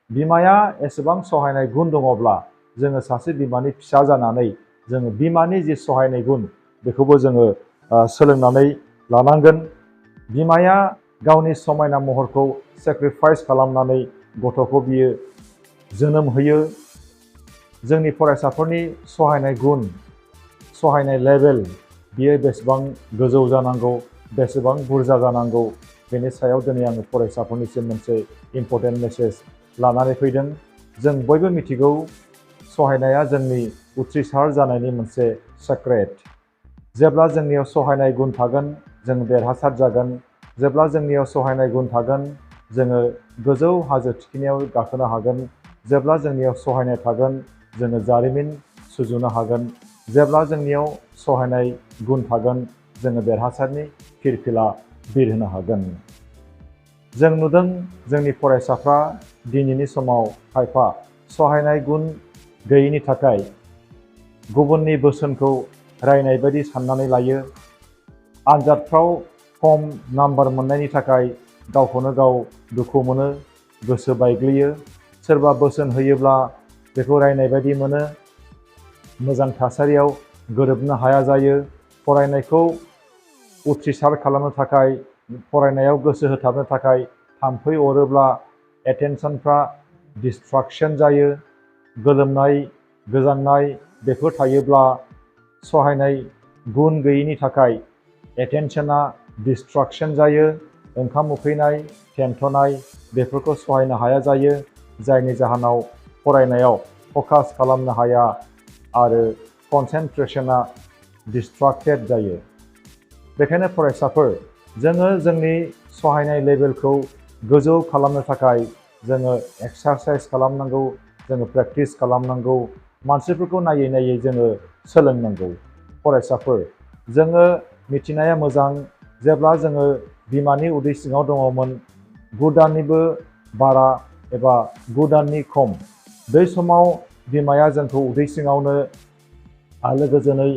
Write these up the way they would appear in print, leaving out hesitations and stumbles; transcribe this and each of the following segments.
बिमाया एसेबां सहायनाय गुन दङब्ला जोङो सासे बिमानि फिसा जानानै जोङो बिमानि जि सहायनाय गुन बेखौबो जोङो सोलोंनानै लानांगोन। बिमाया गावनि समायना महरखौ सेक्रिफाइस खालामनानै गथ'खौ बियो जोनोम होयो। जोंनि फरायसाफोरनि सहायनाय गुन, सहायनाय लेभेल बियो बेसेबां गोजौ जानांगौ, बेसेबां बुरजा जानांगौ, बेनि सायाव दिनै आङो फरायसाफोरनिसिम मोनसे इम्परटेन्ट मेसेज लानानै फैदों। जों बयबो मिथिगौ सहायनाया जोंनि उथ्रिसार जानायनि मोनसे सेक्रेट। जेब्ला जोंनियाव सहायनाय गुन थागोन जों देरहासार जागोन। जेब्ला जोंनियाव सहायनाय गुन थागोन जोङो गोजौ हाजो थिखिनियाव गाखोनो हागोन। जेब्ला जोंनियाव सहायनाय थागोन जोङो जारिमिन सुजुनो हागोन। जेब्ला जोंनियाव सहायनाय गुन थागोन जोङो देरहासारनि फिरफिला बिरहोनो हागोन। जों नुदों जोंनि फरायसाफ्रा दिनैनि समाव खायफा सहायनाय गुन गैयैनि थाखाय गुबुननि बोसोनखौ रायनाय बायदि साननानै लायो। आनजादफ्राव खम नाम्बार मोननायनि थाखाय गावखौनो गाव दुखु मोनो, गोसो बायग्लियो। सोरबा बोसोन होयोब्ला बेखौ रायनाय बायदि मोनो। मोजां थासारियाव गोरोबनो हाया जायो। फरायनायखौ उथ्रिसार खालामनो थाखाय, फरायनायाव गोसो होथाबनो थाखाय थाम्फै अरोब्ला एटेनसनफ्रा डिस्ट्राक्शन जायो। गोलोमनाय, गोजांनाय बेफोर थायोब्ला सहायनाय गुन गैयैनि थाखाय एटेनसना डिस्ट्राक्शन जायो। ओंखाम उखैनाय, टेन्थनाय बेफोरखौ सहायनो हाया जायो, जायनि जाहोनाव फरायनायाव फकास खालामनो हाया आरो कनसेन्ट्रेशना डिस्ट्राक्टेड जायो। बेखायनो फरायसाफोर जोङो जोंनि सहायनाय लेभेलखौ गोजौ खालामनो थाखाय जोङो एक्सारसाइज खालामनांगौ, जोङो प्रेक्टिस खालामनांगौ, मानसिफोरखौ नायै नायै जोङो सोलोंनांगौ। फरायसाफोर जोङो मिथिनाया मोजां, जेब्ला जोङो बिमानि उदै सिङाव दङमोन 9 दाननिबो बारा एबा 9 दाननि खम, बै समाव बिमाया जोंखौ उदै सिङावनो आलो गोजोनै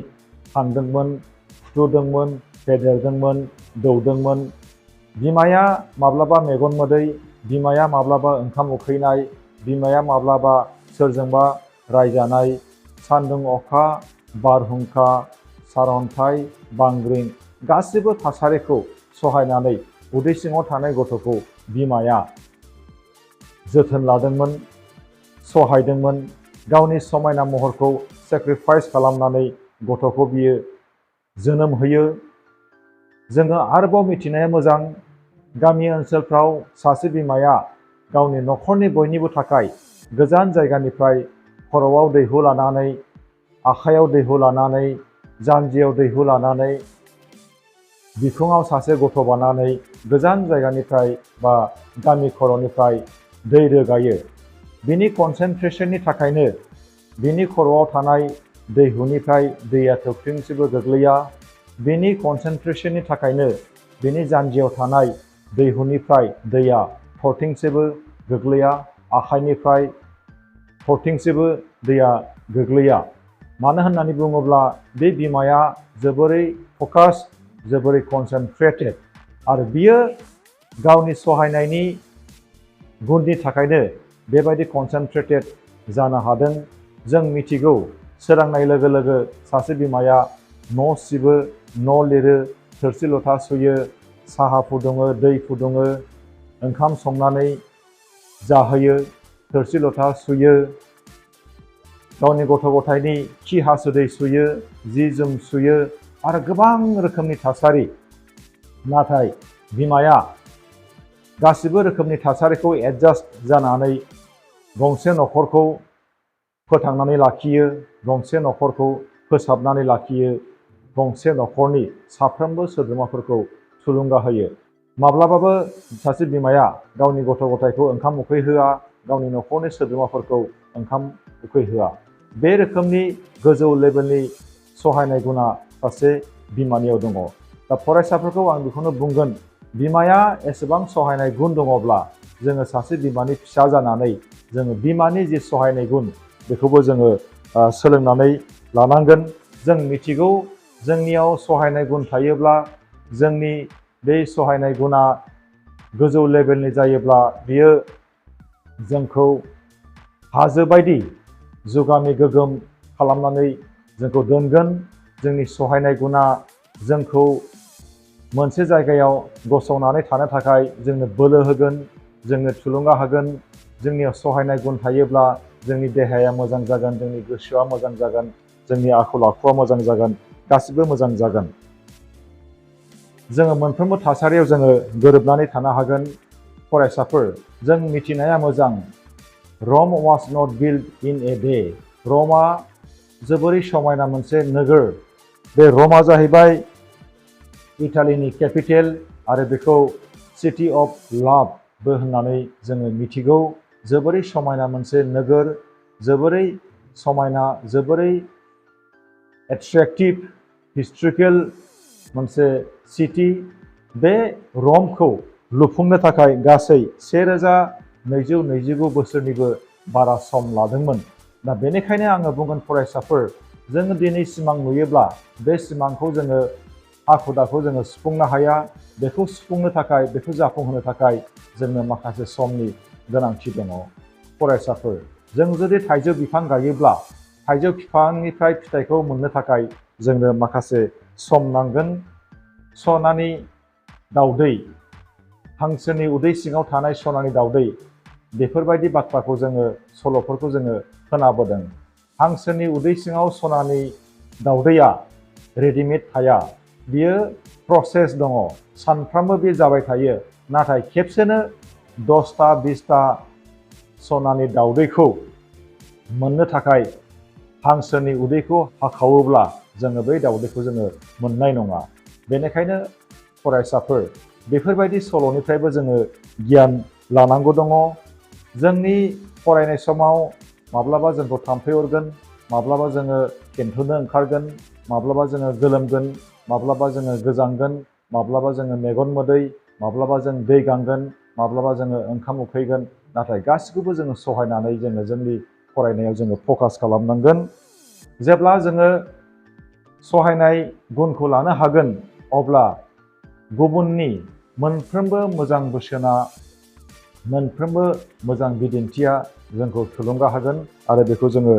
खांदोंमोन, फुथुदोंमोन, फेदेरदोंमोन, दौदोंमोन। बिमाया माब्लाबा मेगन मोदै, बिमाया माब्लाबा ओंखाम उखैनाय, बिमाया माब्लाबा सोरजोंबा रायजानाय, सान्दुं अखा, बारहुंखा, सारअन्थाइ, बांग्रिं गासिबो थासारिखौ सहायनानै उदै सिङाव थानाय गथ'खौ बिमाया जोथोन लादोंमोन, सहायदोंमोन। गावनि समायना महरखौ सेक्रिफाइस खालामनानै गथ'खौ बियो जोनोम होयो। जोङो आरोबाव मिथिनाया मोजां, गामि ओनसोलफ्राव सासे बिमाया गावनि न'खरनि बयनिबो थाखाय गोजान जायगानिफ्राय खर'आव दैहु लानानै, आखाइयाव दैहु लानानै, जानजियाव दैहु लानानै, बिखुङाव सासे गथ' बानानै गोजान जायगानिफ्राय बा गामि खर'निफ्राय दै रोगायो। बिनि कनसेन्ट्रेशननि थाखायनो बिनि खर'आव थानाय दैहुनिफ्राय दैया थोबथिंसेबो गोग्लैया। बिनि कनसेन्ट्रेशननि थाखायनो बिनि जानजियाव थानाय दैहुनिफ्राय दैया थरथिंसेबो गोग्लैया, आखाइनिफ्राय थरथिंसेबो दैया गोग्लैया। मानो होननानै बुङोब्ला बे बिमाया जोबोरै फकास, जोबोरै कनसेन्ट्रेटेड आरो बियो गावनि सहायनायनि गुननि थाखायनो बेबायदि कनसेन्ट्रेटेड जानो हादों। जों मिथिगौ सोरांनाय लोगो लोगो सासे बिमाया न' सिबो, न' लिरो, थोरसि लथा सुयो, साहा फुदुङो, दै फुदुङो, ओंखाम संनानै जाहोयो, थोरसि लथा सुयो, गावनि गथ' गथायनि खि हासुदै सुयो, जि जोम सुयो आरो गोबां रोखोमनि थासारि। नाथाय बिमाया गासिबो रोखोमनि थासारिखौ एडजास्ट जानानै गंसे न'खरखौ फोथांनानै लाखियो, गंसे न'खरखौ फोसाबनानै लाखियो, गंसे न'खरनि साफ्रोमबो सोद्रोमाफोरखौ थुलुंगा होयो। माब्लाबाबो सासे बिमाया गावनि गथ' गथायखौ ओंखाम उखैहोआ, गावनि न'खरनि सोद्रोमाफोरखौ ओंखाम उखैहोआ। बे रोखोमनि गोजौ लेभेलनि सहायनाय गुना सासे बिमानियाव दङ। दा फरायसाफोरखौ आं बेखौनो बुंगोन, बिमाया एसेबां सहायनाय गुन दङब्ला जोङो सासे बिमानि फिसा जानानै जोङो बिमानि जि सहायनाय गुन बेखौबो जोङो सोलोंनानै लानांगोन। जों मिथिगौ जोंनियाव सहायनाय गुन थायोब्ला, जोंनि बे सहायनाय गुना गोजौ लेभेलनि जायोब्ला बियो जोंखौ हाजो बायदि जुगामि गोगोम खालामनानै जोंखौ दोनगोन। जोंनि सहायनाय गुना जोंखौ मोनसे जायगायाव गसंनानै थानो थाखाय जोंनो बोलो होगोन, जोंनो थुलुंगा होगोन। जोंनियाव सहायनाय गुन थायोब्ला जोंनि देहाया मोजां जागोन, जोंनि गोसोआ मोजां जागोन, जोंनि आखल आखुआ मोजां जागोन, गासिबो मोजां जागोन। जोङो मोनफ्रोमबो थासारियाव जोङो गोरोबनानै थानो हागोन। फरायसाफोर, जों मिथिनाया मोजां, Rome was not built in a day. रमआ जोबोरै समायना मोनसे नोगोर। बे रमआ जाहैबाय इटालीनि केपिटेल आरो बेखौ सिटि अफ लाभबो होननानै जोङो मिथिगौ। जोबोरै समायना मोनसे नोगोर, जोबोरै समायना, जोबोरै एट्रेक्टिभ हिस्ट्रिकेल मोनसे सिटि। बे रमखौ लुफुंनो थाखाय गासै 1229 बोसोरनिबो बारा सम लादोंमोन। दा बेनिखायनो आङो बुंगोन फरायसाफोर, जोङो दिनै सिमां नुयोब्ला बे सिमांखौ जोङो हाखु दाखु जोङो सुफुंनो हाया। बेखौ सुफुंनो थाखाय, बेखौ जाफुंहोनो थाखाय जोंनो माखासे समनि गोनांथि दङ। फरायसाफोर, जों जुदि थाइजौ बिफां गायोब्ला थाइजौ बिफांनिफ्राय फिथाइखौ मोननो थाखाय जोंनो माखासे सम नांगोन। सनानि दाउदै, हांसोनि उदै सिङाव थानाय सनानि दाउदै, बेफोरबायदि बाथ्राखौ जोङो सल'फोरखौ जोङो खोनाबोदों। हांसोनि उदै सिङाव सनानि दाउदैया रेडिमेड थाया, बियो प्रसेस दङ। सानफ्रामबो बे जाबाय थायो। नाथाय खेबसेनो 10टा 20टा सनानि दाउदैखौ मोननो थाखाय हांसोनि उदैखौ हाखावोब्ला जोङो बै दाउदैखौ जोङो मोननाय नङा। बेनिखायनो फरायसाफोर, बेफोरबायदि सल'निफ्रायबो जोङो गियान लानांगौ दङ। जोंनि फरायनाय समाव माब्लाबा जोंखौ थाम्फै अरगोन, माब्लाबा जोङो खेन्थुनो ओंखारगोन, माब्लाबा जोङो गोलोमगोन, माब्लाबा जोङो गोजांगोन, माब्लाबा जोङो मेगन मोदै, माब्लाबा जों दै गांगोन, माब्लाबा जोङो ओंखाम उखैगोन। नाथाय गासिखौबो जोङो सहायनानै जोङो जोंनि फरायनायाव जोङो फकास खालामनांगोन। जेब्ला जोङो सहायनाय गुनखौ लानो हागोन, अब्ला गुबुननि मोनफ्रोमबो मोजां बोसोना, मोनफ्रोमबो मोजां बिदिन्थिया जोंखौ थुलुंगा होगोन आरो बेखौ जोङो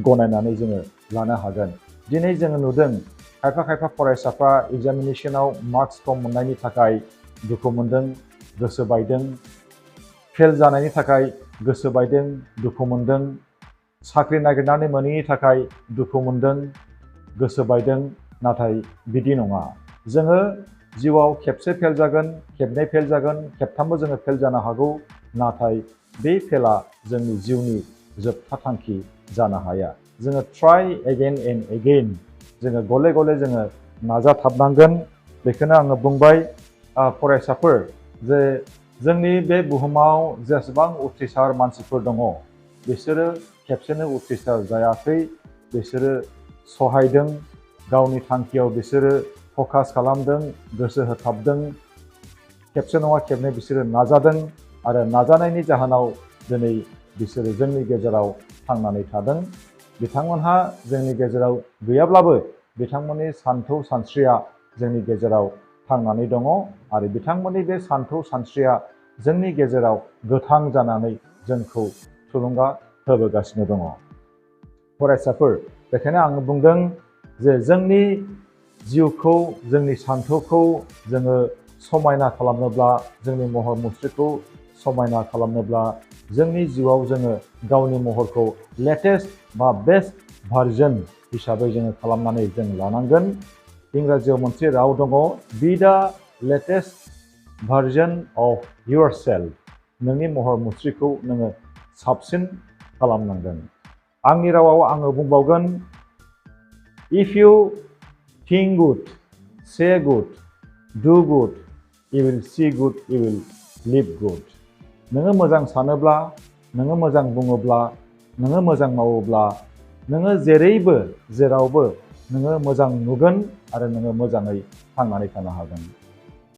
गनायनानै जोङो लानो हागोन। दिनै जोङो नुदों खायफा खायफा फरायसाफ्रा एग्जामिनेसनाव मार्क्स खम मोननायनि थाखाय दुखु मोनदों, गोसो बायदों। फेल जानायनि थाखाय गोसो बायदों, दुखु मोनदों। साख्रि नागिरनानै मोनैनि थाखाय दुखु मोनदों, गोसो बायदों। नाथाय बिदि नङा। जोङो जिउआव खेबसे फेल जागोन, खेबनै फेल जागोन, खेबथामबो जोङो फेल जानो हागौ। नाथाय बे फेलआ जोंनि जिउनि जोबथा थांखि जानो हाया। जोङो ट्राइ एगेन एन्ड एगेन, जोङो गले गले जोङो नाजाथाबनांगोन। बेखौनो आङो बुंबाय। फरायसाफोर, जे जोंनि बे बुहुमाव जेसेबां उथ्रिसार मानसिफोर दङ, बिसोरो खेबसेनो उथ्रिसार जायाखै। बिसोरो सहायदों, गावनि थांखियाव बिसोरो फकास खालामदों, गोसो होथाबदों। खेबसे नङा खेबनै बिसोरो नाजादों आरो नाजानायनि जाहोनाव दिनै बिसोरो जोंनि गेजेराव थांनानै थादों। बिथांमोनहा जोंनि गेजेराव गैयाब्लाबो बिथांमोननि सानथौ सानस्रिया जोंनि गेजेराव थांनानै दङ आरो बिथांमोननि बे सानथौ सानस्रिया जोंनि गेजेराव गोथां जानानै जोंखौ थुलुंगा होबोगासिनो दङ। फरायसाफोर, बेखायनो आङो बुंदों जे जोंनि जिउखौ, जोंनि सानथौखौ जोङो समायना खालामनोब्ला, जोंनि महर मुस्रिखौ समायना खालामनोब्ला, जोंनि जिउआव जोङो गावनि महरखौ लेटेस्ट बा बेस्ट भार्जन हिसाबै जोङो खालामनानै जों लानांगोन। इंराजियाव मोनसे राव दङ, बि दा लेटेस्ट भार्जन अफ युर सेल्फ। नोंनि महर मुस्रिखौ नोङो साबसिन खालामनांगोन। आंनि रावाव आङो बुंबावगोन, इफ इउ थिंक गुड, से गुड, डु good, you will see good, you will live good. नोङो मोजां सानोब्ला, नोङो मोजां बुङोब्ला, नोङो मोजां मावोब्ला, नोङो जेरैबो जेरावबो नोङो मोजां नुगोन आरो नोङो मोजाङै थांनानै थानो हागोन।